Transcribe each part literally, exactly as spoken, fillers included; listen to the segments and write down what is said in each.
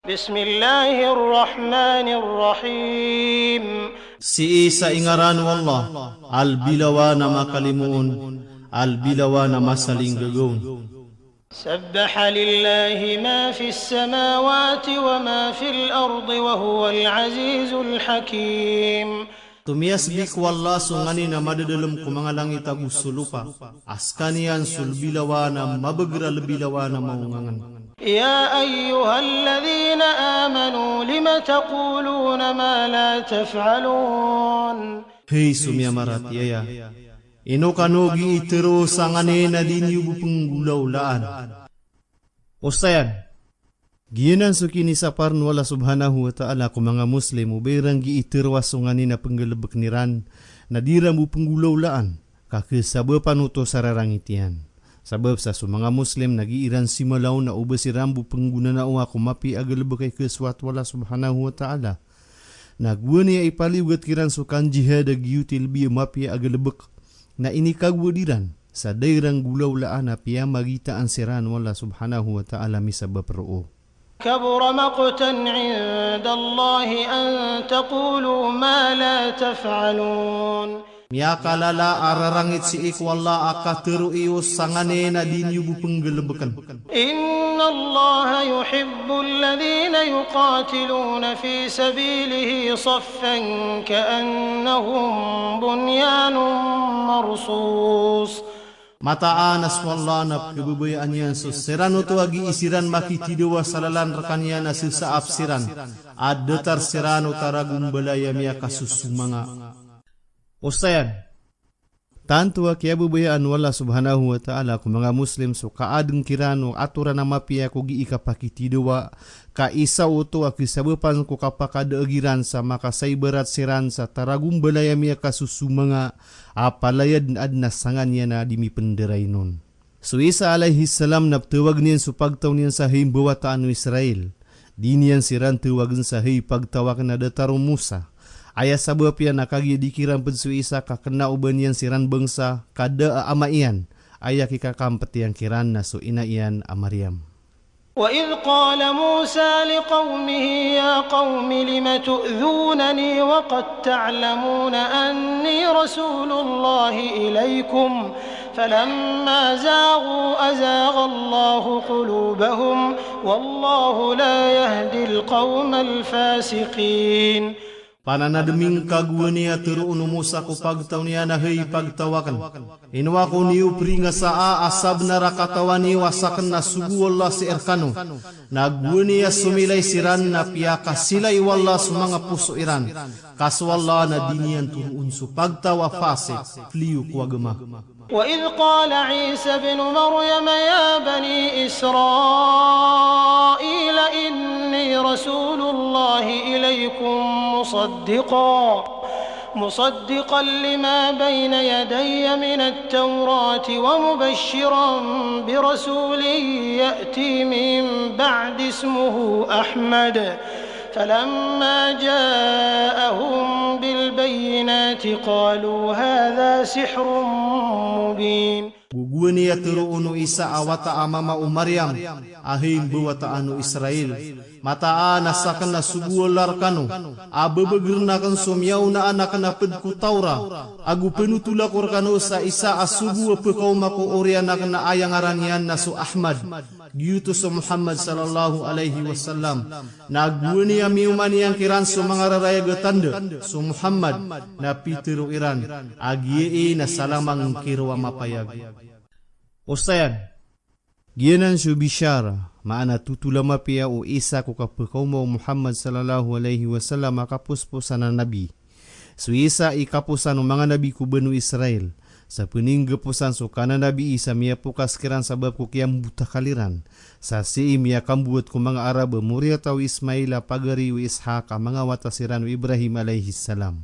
بسم الله الرحمن الرحيم. Sii sa ingaran o Allah, a lbi lawan a makalimoon, a lbi lawan a masalinggagaw. سبح لله ما في السماوات وما في الأرض وهو العزيز الحكيم. Tomiyasbi ko Allah so nganin a madadalem ko manga langit ago so lopa, a sekaniyan so lbi lawan a mabagr a lbi lawan a maongangen. يا أيها الذين آمنوا لم تقولون ما لا تفعلون. Hay so miyamaratiyaya, ino kano gii tero sa nganin a di niyo bo penggolawlaan? Osayan, giyanan so kinisapar o Allah Subhanahu wa Ta'ala ko manga Muslim o ba iran gii tero a so nganin a penggalebeken iran na di iran bo penggolawlaan, ka kesabapan oto sa rarangit iyan. Sabap sa so manga Muslim na gii iran simalaw na o ba siran bo penggonanao ko mapiya a galebek a ikesowat o Allah Subhanahu wa Ta'ala. Na gowani a ipaliyogat kiran so kanjihad a giyoto i lbi a mapiya a galebek. Na inikagowad iran sa da iran golawlaan a piyamagitaan siran o Allah Subhanahu wa Ta'ala misabap roo. كبر مقتا عند الله أن تقولوا ما لا تفعلون. Miyakalala a rarangit sii ko Allah a katero iyo sa nganin a di niyo bo penggalebeken. إن الله يحب الذين يقاتلون في سبيله صفا كأنهم بنيان مرصوص. Mataan a so Allah na pekhababayaan iyan so siran oto a gii siran makitidawa sa lalan rekaniyan a sesaap siran a datar siran o taragombalay a miyakasosomanga. Osayan, tanto a kiyababayaan o Allah Subhanahu wa Ta'ala ko manga Muslim so kaadeng kiran o atoran a mapiya ko gii kapakitidawa, ka isa oto a kesabapan ko kapakadaeg iran sa makasaibarat siran sa taragombalay a miyakasosomanga a palaya den aden a sangan iyan a di mipenderainon. So Isa alayhis salam na petawagen iyan so pagtaw niyan sa hay mbawataan o Israel. Di niyan siran tawagen sa hay pagtaw aken a datar o Musa. Aya sabap iyan na kagiya di kiran ped so Isa ka kena o ba niyan siran bangsa ka da a ama iyan. Aya kikakampet iyan kiran na so ina iyan a Maryam. وإذ قال موسى لقومه يا قوم لم تؤذونني وقد تعلمون أني رسول الله إليكم فلما زاغوا أزاغ الله قلوبهم والله لا يهدي القوم الفاسقين. Pananademing ka gowani a teroon o Musa ko pagtaw niyan a hay pagtaw aken. Ino ako niyo peringasaa a sabenar a katawan iyo a saken na sogo o Allah sii rekano. Na gowani a somilay siran na piyakasilay o Allah so manga poso iran. Ka so Allah na di niyan toroon so pagtaw a fasik, fliyo ko agama. وإذ قال عيسى ابن مريم يا بني إسرائيل إني رسول الله إليكم مصدقا، مصدقا لما بين يدي من التوراة ومبشرا برسول يأتي من بعد اسمه أحمد، فلما جاءهم بالبينات قالوا هذا سحر مبين. Gowani a teroon o Isa a wata a mama o Maryam, a hay mbawataan o Israel. Mataan a saken na sogo o Allah rekano a bebeger aken so miyaona aken a ped ko Tawrat, ago penotol ako rekano sa isa a sogo a pekaoma ko oriyan aken a aya ngaran iyan na so Ahmad. Giyoto so Muhammad sallallahu alaihi wasallam. Na gowani a miyoman iyan kiran so manga rarayag a tanda so Muhammad, na pitero iran a giyai na salamang kiro a mapayag. Osayan, giyanan so bishara, maana totol a mapiya o Isa ko kapekaoma o Muhammad sallallahu alaihi wasallam a kaposposan a nabi. So Isa i kaposan o manga nabi ko Banu Israel. Sa peninggaposan so kananabii sa miyapokas kiran sabap ko kiyambotakal iran. Sa sii miyakambowat ko manga Arab a moriyata o Ismail a pagari o Ishaq a manga wata siran o Ibrahim alaihis salam.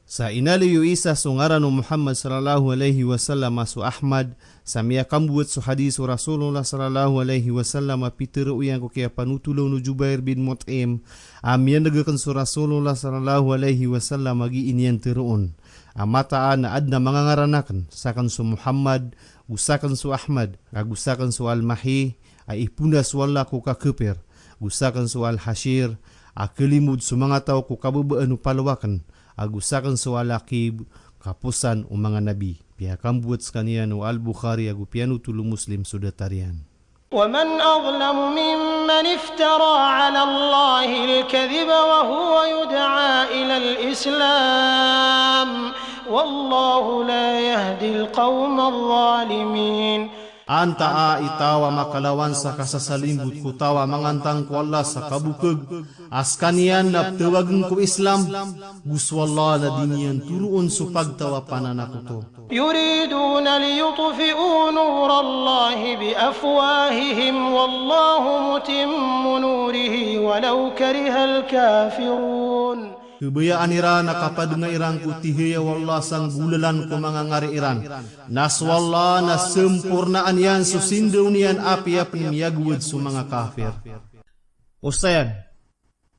Sa inaloy o Isa so ngaran o Muhammad sallallahu alaihi wasallam a so Ahmad, sa miyakambowat so hadis o Rasulullah sallallahu alaihi wasallam a pitero iyan ko kiyapanotol o Jubair bin Mut'im, a miyaneg aken so Rasulullah sallallahu alaihi wasallam a gii niyan teroon a mataan a aden a manga ngaran aken, saken so Muhammad, go saken so Ahmad, ago saken so Al-Mahih, a iponas o Allah ko kakapir, Go sakn so Al-Hashir, a kalimod so manga taw ko kababaan o palwakn, ago sakn so Al-Aqib, kaposan o manga nabi. Piyakambowat skaniyan o Al-Bukhari ago piyanothol o Muslim so datar iyan. ومن أظلم ممن افترى على الله الكذب وهو يدعى إلى الإسلام والله لا يهدي القوم الظالمين. Antaa i taw a makalawan sa kasasalimbot ko taw a mangantang ko Allah sa kabokeg, a skaniyan na ptawagn ko Islam, go so Allah na di niyan toroon so pagtaw a pananakoto. يريدون ليطفئوا نور الله بأفواههم والله متم نوره ولو كره الكافرون. Khabayaan iran a kapadnga iran ko tihaya o Allah sa nggolalan ko manga ngari iran. Na so Allah na sampornaan iyan so sindaw niyan apiya pn miyagowad so manga kafir. Osayan,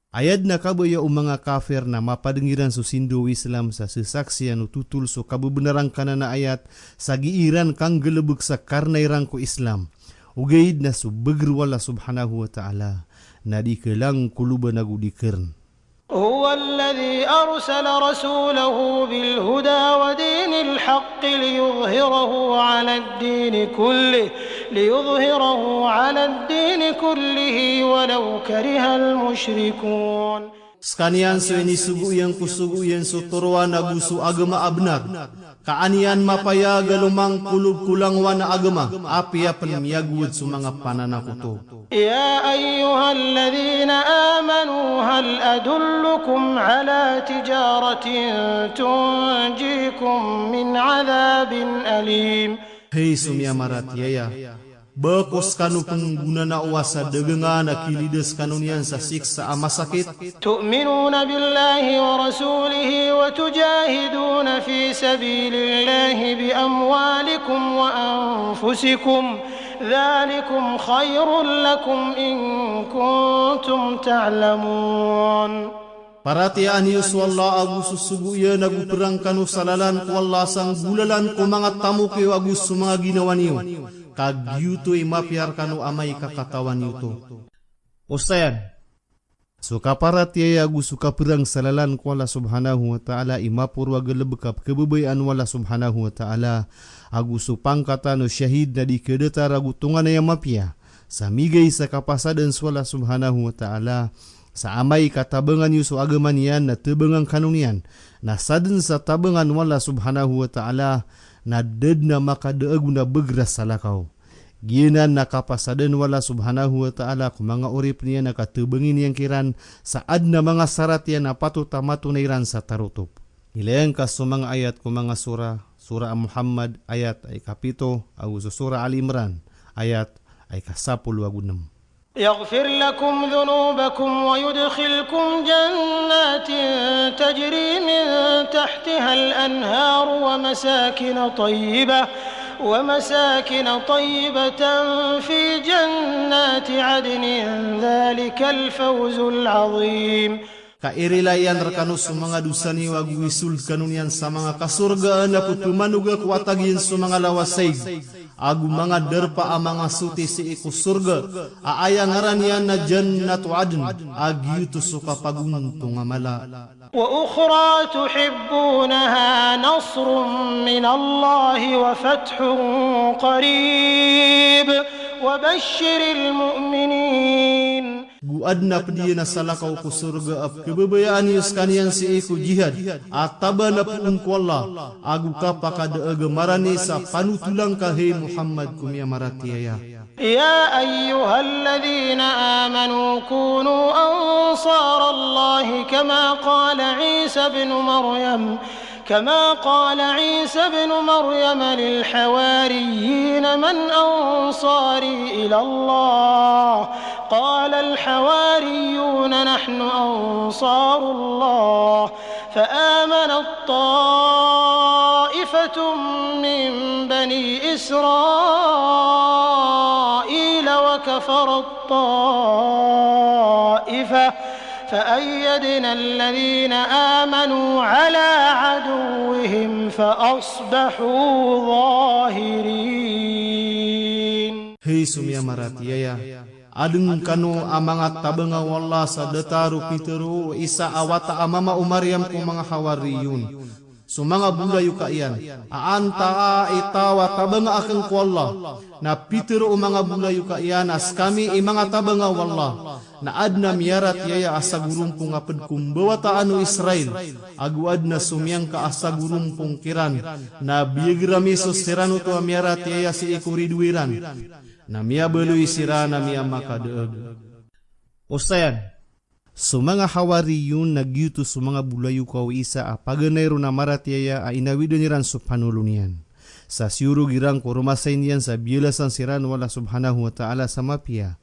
aya dn a kabaya o manga kafir na mapadng iran so sindaw o Islam sa sasaksian o totol so kababnar angkanan a ayat sa gii iran kanggalbk sa karna iran ko Islam. Ogaid na so bagr o Allah subhanahu wa ta'ala na di khalangkoloban ago di kharn. هو الذي أرسل رسوله بالهدى ودين الحق ليظهره على الدين كله، ليظهره على الدين كله ولو كره المشركون. Skaniyan so inisogo iyan ko sogo iyan so toroan ago so agama a bnar. Ka an iyan mapayag a lomangkolobkolangowan a agama, apiya pn miyagowad so manga pananakoto. يا أيها الذين آمنوا هل أدلكم على تجارة تنجيكم من عذاب أليم. Hay so miyamaratiyaya, ba ko skano pnggonanao a sa dagangan a kilida skano niyan sa siksa a masakit? تؤمنون بالله ورسوله وتجاهدون في سبيل الله بأموالكم وأنفسكم، ذلكم خير لكم إن كنتم تعلمون. Paratiyayaan iyo so Allah ago so sogo iyan ago prang kano sa lalan ko Allah sa nggolalan ko manga tamok iyo ago so manga ginawa niyo. Ka giyoto i mapiya rkano amay ka katawan iyo oto. Osayan, so kaparatiyaya ago so kaprang sa lalan ko Allah subhanahu wa ta'ala i maporo a galbk a pkhababayaan o Allah subhanahu wa ta'ala, ago so pangkatan o shahid na di khadatar ago tonganay a mapiya, sa migay sa kapasadan so Allah subhanahu wa ta'ala, sa amay ka tabangan iyo so agama niyan na tabangan kano niyan, na sadn sa tabangan o Allah subhanahu wa ta'ala, na da dn a makadaag on a bagr a salakaw. Giyanan na kapasadan o Allah subhanahu wa ta'ala ko manga oripn iyan a katabangi niyan kiran sa adn a manga sarat iyan a patot a matonay ran sa tarotop. Ilay angka so manga ayat ko manga sura, sura a Muhammad, ayat a ikapito, ago so sura Ali Imran, ayat a ikasapolo ago nem. يغفر لكم ذنوبكم ويدخلكم جنات تجري من تحتها الأنهار ومساكن طيبة، ومساكن طيبة في جنات عدن، ذلك الفوز العظيم. Ka irilai iyan rkano so manga dosa niyo ago isold kano niyan sa manga kasorgaan a pphmanoga ko watag iyan so manga lawasaig, ago manga darpa a manga soti sii ko sorga, a aya ngaran iyan na Jannatu Adn, a giyoto so kapagontong a mala. وأخرى تحبونها نصر من الله وفتح قريب وبشر المؤمنين. Go adn a pd iyan a salakaw ko sorga a pkhababayaan iyo skaniyan sii ko jihad a taban a poon ko Allah, ago kapakadaag a marani sa panotolan ka hay Muhammad ko miyamaratiyaya. يا أيها الذين آمنوا كونوا أنصار الله كما قال عيسى ابن مريم، كما قال عيسى ابن مريم للحواريين من أنصاري إلى الله؟ قال الحواريون نحن أنصار الله، فآمنت طائفة من بني إسرائيل وكفرت طائفة فأيدنا الذين آمنوا على عدوهم فأصبحوا ظاهرين. Hay so miyamaratiyaya, Adn kano a manga tabanga o Allah sa datar o pitharo o Isa a wata a mama o Maryam ko manga Hawariyun. So manga bolayoka iyan, a anta i taw a tabanga akn ko Allah. Na pitharo o manga bolayoka iyan a skami i manga tabanga o Allah. Na adn a miyaratiyaya a sagorompong a pd ko mbawataan o Israel, ago adn a somiyangka a sagorompong kiran. Na biyagr ami so siran oto a miyaratiyaya sii ko rido iran. Na miyabaloy siran a miyamakadaag. Osayan, so manga Hawariyun na giyoto so manga bolayoka o Isa a paganay ron a maratiyaya a inawidan iran so panolon iyan. Sa siyorog iran ko romasay niyan sa biyalasan siran o Allah subhanahu wa ta'ala sa mapiya.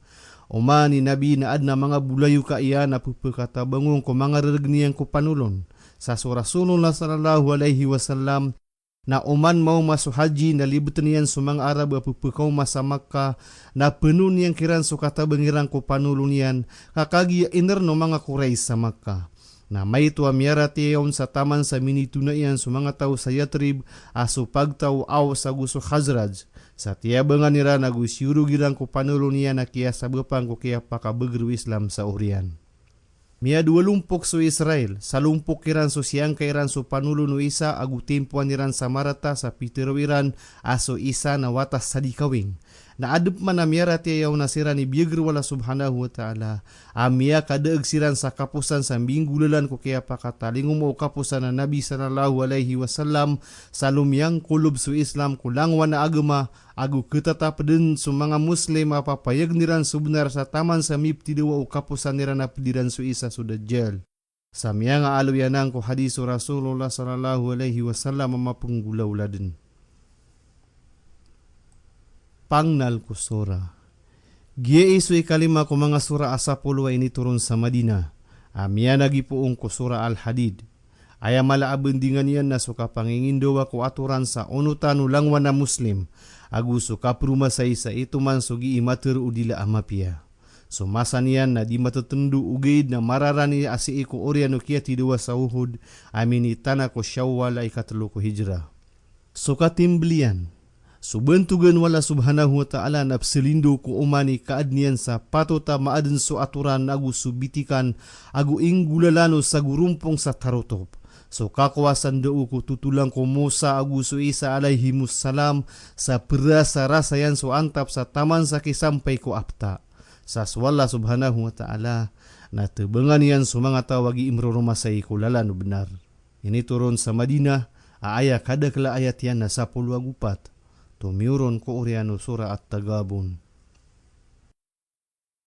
Oman i Nabi na adn a manga bolayoka iyan a pphakatabang on ko manga rargn iyan ko panolon. Sa so Rasulullah sallallahu alaihi wasallam na oman maoma so haji na libtn iyan so manga Arab a pphakaoma sa Makkah, na pnoon iyan kiran so katabang iran ko panolon iyan, ka kagiya inrn o manga Quraysh sa Makkah. Na maito a miyaratiyaya on sa taman sa minitona iyan so manga taw sa Yathrib, a so pagtaw o Aws ago so Khazraj. Sa tiyabangan iran ago siyorog iran ko panolon iyan a kiyasabapan ko kiyapakabagr o Islam sa oriyan. Miyadowa lompok so Israel, sa lompok iran so siyangka iran so panolon o Isa ago timpoan iran sa marata sa pitharo iran a so Isa na wata sa di kawing. Na adn pman a miyaratiyaya on a siran i biyagr o Allah subhanahu wa ta'ala a miyakadaag siran sa kaposan sa mbinggolalan ko kiyapakatalingoma o kaposan a Nabi sallallahu alaihi wasallam, sa lomiyangkolob so Islam ko langowan a agama, ago khatatap dn so manga Muslim a papayagn iran so bnar sa taman sa miptidawa o kaposan iran a pd iran so Isa so Dajjal. Sa miyangaaloy anan ko hadis o Rasulullah sallallahu alaihi wasallam a mapnggolawla dn. Pangnal ko sura. Giyai so ikalima ko manga sura a sapolo a initoron sa Madinah, a miyanagipoon ko Sura Al-Hadid. Aya mala a bandingan iyan na so kapangingindawa ko atoran sa onotan o langowan a Muslim, ago so kapromasay sa itoman so gii matharo o dila a mapiya. So masa niyan na di matatndo ogaid na mararani a sii ko oriyan o kiyatidawa sa Uhud, a minitana ko Shawwal a ikatlo ko Hijrah. So katimbl iyan, so bantogan o Allah subhanahu wa ta'ala na psalindo ko oman i kaadn iyan sa patot a maadn so atoran ago so bitikan ago inggolalan o sagorompong sa tarotop. So kakowasan dao ko totolan ko Musa ago so Isa alaihimus salam sa prasarasa iyan so antap sa taman sa kisampay ko apta. Sa so Allah subhanahu wa ta'ala na tabangan iyan so manga taw a gii mroromasay ko lalan o bnar. Initoron sa Madinah, a aya kadakl a ayat iyan na sapolo ago pat. Tomiyoron ko oriyan o Sura At-Taghabun.